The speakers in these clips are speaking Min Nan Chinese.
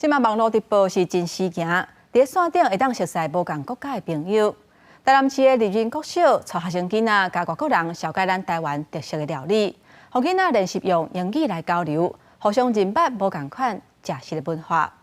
這馬網路直播是真時行，佇線頂會當熟似無仝國家的朋友。台南市的立仁國小，帶學生囡仔佮外國人紹介咱台灣特色的料理，予囡仔練習用英語來交流，互相認捌無仝款食食的文化。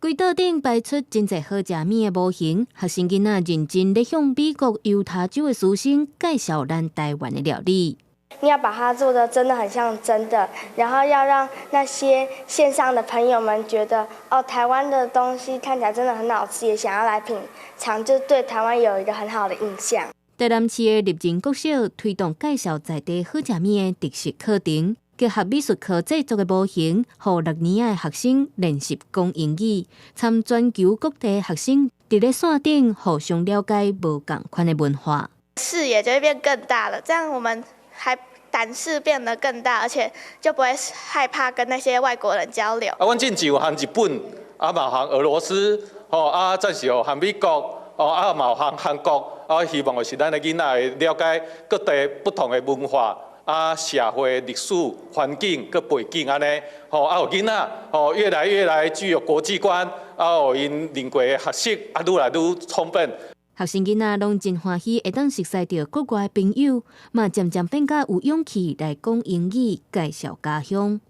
規桌頂擺出真濟好食物的模型，學生囡仔認真咧向美國猶他州的師生介紹咱台灣的料理。你要把它做得真的很像真的，然後要讓那些線上的朋友們覺得，哦，台灣的東西看起來真的很好吃，也想要來品嘗，就對台灣有一個很好的印象。台南市的立仁國小推動介紹在地好食物的特色課程，結合美術課製作的模型，予六年級的學生練習講英語，參全球各地學生佇咧線頂互相了解無仝款的文化。視野就會變更大了，這樣我們還膽識變得更大，而且就不會害怕跟那些外國人交流。啊，阮進前有和日本，啊嘛和俄羅斯，吼啊，暫時有和美國，哦啊嘛有和韓國，啊希望就是咱的囡仔會了解各地不同的文化。啊，社會、歷史、環境、佮背景按呢，吼啊，予囡仔吼越來越來具有國際觀，啊，予𪜶靈過的學習啊，愈來愈充分。學生囡仔攏真歡喜，會當熟似著國外朋友，嘛漸漸變較有勇氣來講英語，介紹家鄉。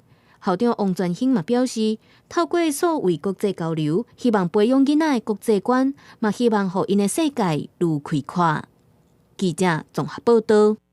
校長王全興嘛表示，透過數位國際交流，希望培養囡仔的國際觀，嘛希望予𪜶的世界愈開闊。記者綜合報道。